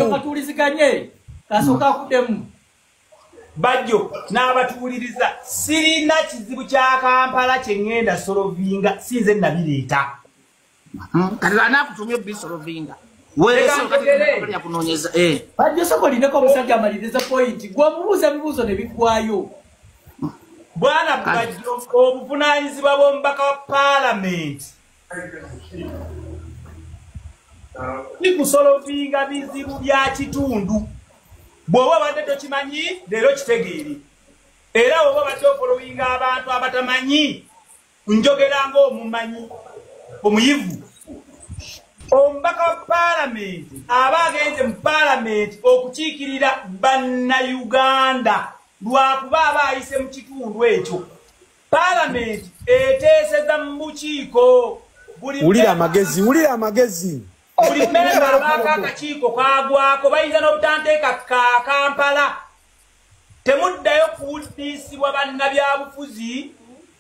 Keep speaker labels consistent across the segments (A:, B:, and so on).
A: Katuwuliziganye kasooka akuddemu.
B: Bajjo n'abatuwuliriza, sirina kizibu kya Kampala kye ŋŋenda solvinga, si nze nabireeta.
C: Kati anaakutumya obisolvinga.
A: Bajjo sooka olindeko omusajja amalirize point, gw'omubuuza ebibuuzo ne biggwayo.
B: Bwana Bajjo, obuvunaanyizibwa bw'omubaka wa paalamenti si kusolvinga bizibu bya kitundu. Bw'oba obadde tokimanyi, leero kitegeere. Era bw'oba obadde ofollowinga abantu abatamanyi, njogera ng'omumanyi omuyivu. Omubaka wa paalamenti aba agenze mu paalamenti okukiikirira bannayuganda lwakuba aba ayise mu kitundu ekyo. Paalamenti eteeseza mu bukiiko.
D: Wulira amagezi, wulira amagezi.
B: Buli mmemba abaako akakiiko kaagwako, bayinza n'obutanteeka ka Kampala. Temuddayo kuwuddiisibwa bannabyabufuzi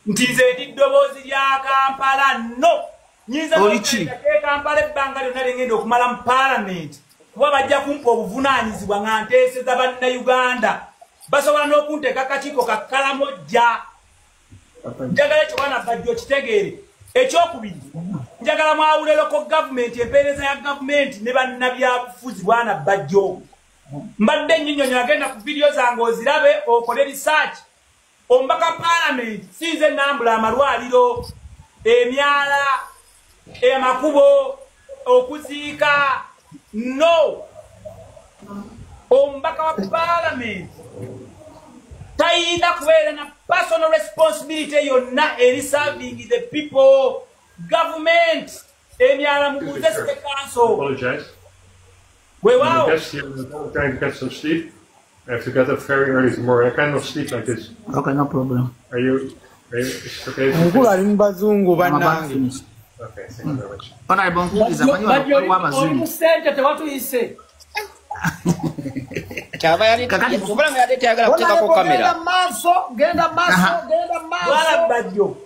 B: nti nze ndi ddoboozi lya Kampala. No, nyinza n'okuteeka Kampala ebbanga lyonna lye ngenda okumala mu paalamenti, kuba bajja kumpa obuvunaanyizibwa nga nteeseza bannayuganda. Basobola n'okunteeka akakiiko ka Kalamojja. Njagala ekyo bwana Bajjo okitegeere. Ekyokubiri, njagala mwawule local government, empeereza ya gavumenti ne bannabyabufuzi. Bwana Bajjo, mbadde nnyinnyonnyola, agenda ku vidiyo zange ozirabe okole research. Omubaka paalamenti si nze nambula amalwaliro, emyala, amakubo, okuziika. No, omubaka wa paalamenti tayina kubeera na personal responsibility yonna eri serving the people. Government emyala mubuuze city council.
E: Apologize.
B: Weewaawo.
E: I'm guest here, I'm trying to get some sleep. I have to get up very early tomorrow. I cannot sleep like this.
C: Okay, no problem.
E: Are you, is it okay?
D: Omukulu ali mu bazungu bannange.
E: Okay, thank you very much.
C: Honorable Nkuliza, manyi wano waliwo
A: Oli mu
C: abazungu.
A: ssente, tewatuyise.
F: Kyava yali
C: Kakati-
F: kubula nga yadde tayagala kuteekako
G: Honorable,
F: kamera.
G: genda maaso, genda maaso, genda
B: Bwana
G: maaso.
B: Bajjo,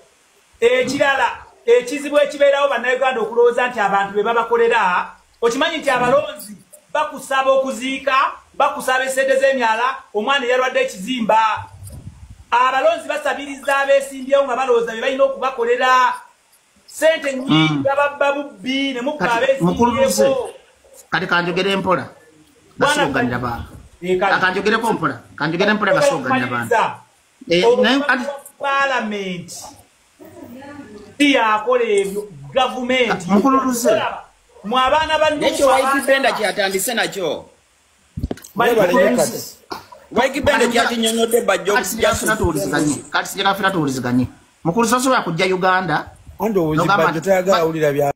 B: ekirala ekizibu ekibeerawo, bannayuganda okulowooza nti abantu be babakolera. Okimanyi nti abalonzi bakusaba okuziika, bakusaba esente z'emyala, omwana eyalwadde ekizimba. Abalonzi basabiriza abeesimbyewo nga balowooza be balina okubakolera. Sente nyingi bababba bubbi ne mubba
C: Kati, mukulu Luze,
B: abeesimbyewo.
C: Kati kanjogere mpola nga
B: Bwana
C: sooganira bantu.
B: Eh, kale.
C: Kanjogereko mpola, kanjogere mpola nga sooganira bantu. Eh, naye kati-
B: Paalamenti si yakola ebyo, gavumenti.
C: Mukulu Luze.
B: Mwe abaana ba
F: Nekyo Ykee Benda kyatandise nakyo.
D: Mwebale nnyo kati.
F: Ykee Benda kyakinyonyodde Bajjo.
C: Kati sijala ffena tuwuliziganye, kati sijala ffena tuwuliziganye. Mukulu, sosobola kujja Uganda
D: Anti obuzibu
C: Nogamba
D: Bajjo
C: nti-
D: tayagala wulira bya